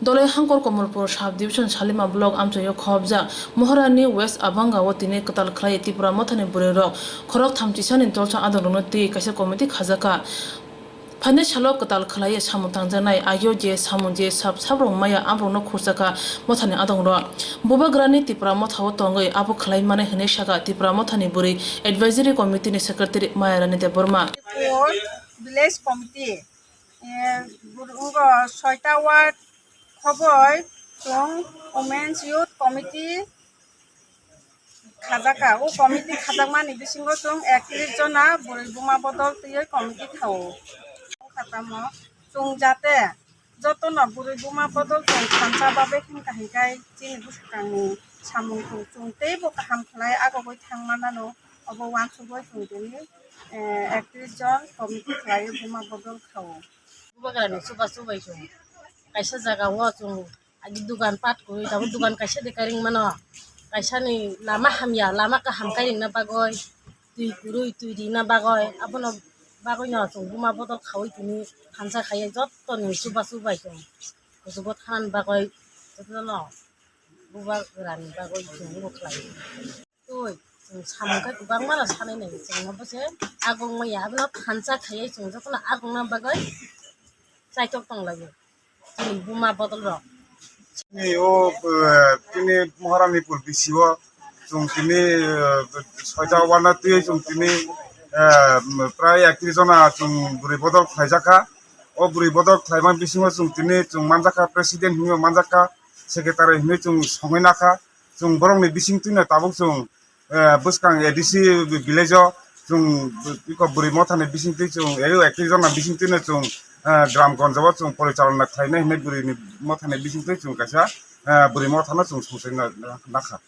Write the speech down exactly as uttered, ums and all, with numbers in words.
Dholai Hangkor Komolpur Sub Division Salima Block amchaio khobjak Moharani West Abanga o tini kwtal khlai Tipra Mothani bwrwi rok khorok thamchisani tolsa adongrokno twi kaisa committee khajaka. Phainai salo kwtal khlaiwi samung tangjaknai, agio je samung je sap saprok maya, aborokno khurchakha mothani adongrok. Bubagrani Tipra Mothao tongwi abo khlai mane hwnwi sakha Tipra Mothani bwrwi Advisory Committee ni Secretary Mayarani Debbarma. Village Committee, eh, bur-, wngkha soita ward khoboi chwng Women's Youth Committee khajaka. O committee khajakmani bisingo chwng ektrish jona bwrwi buma bodol twiwi committee khao. O khatamo chwng jate jotono bwrwi buma bodol chwng thansa bagwi khe kaham khai chini bwswkangni samung chwng, chwng teibo kaham khlai agogwi thang manano. Obo uansukgwi chwng tini, eh, ektrish jon committee khlaiwi buma bodol khao. Bubagrani chubachu bai chwng kaisa jagao chwng agi dugan pat kwrwi, tabuk dugan kaisa de kairing mano, kaisani lama hamya, lama kaham kairingna bagwi, twi kwrwi, twi rina bagwi, abono bagwino chwng buma bodol khaui tini thansa khaiwi jottoni chubachu bai chwng kuchugo thanani bagwi jotono bubagrani bagwi chwng bo khlai. Twi, chwng samung khe kwbangma no sanai nai, chwng no bo se agong maya, abono thansa khaiwi chwng jotono agongna bagwi chaitok tong laio chini buma bodol rok. Chini o, eh, chini Moharanipur B C o chwng tini, eh, soita ward no twiwi chwng tini, eh, prai ektrish jona chwng bwrwi bodol khlaijakha. O bwrwi bodol khlaima bisingo chwng tini chwng manjakha president hinwi manjakha, secretary hinwi chwng songwi nakha. Chwng borokni bisingtwino tabuk chwng, eh, bwskang A D C village o chwng iko bwrwi mothani bisingtwi chwng, eh, ektrish jona bisingtwino chwng, eh, Gramganj o chwng porichalona khlainai hinwi bwrwini mothani bisingtwi chwng kaisa, eh, bwrwi mothano chwng songchai na-, na-, nakha.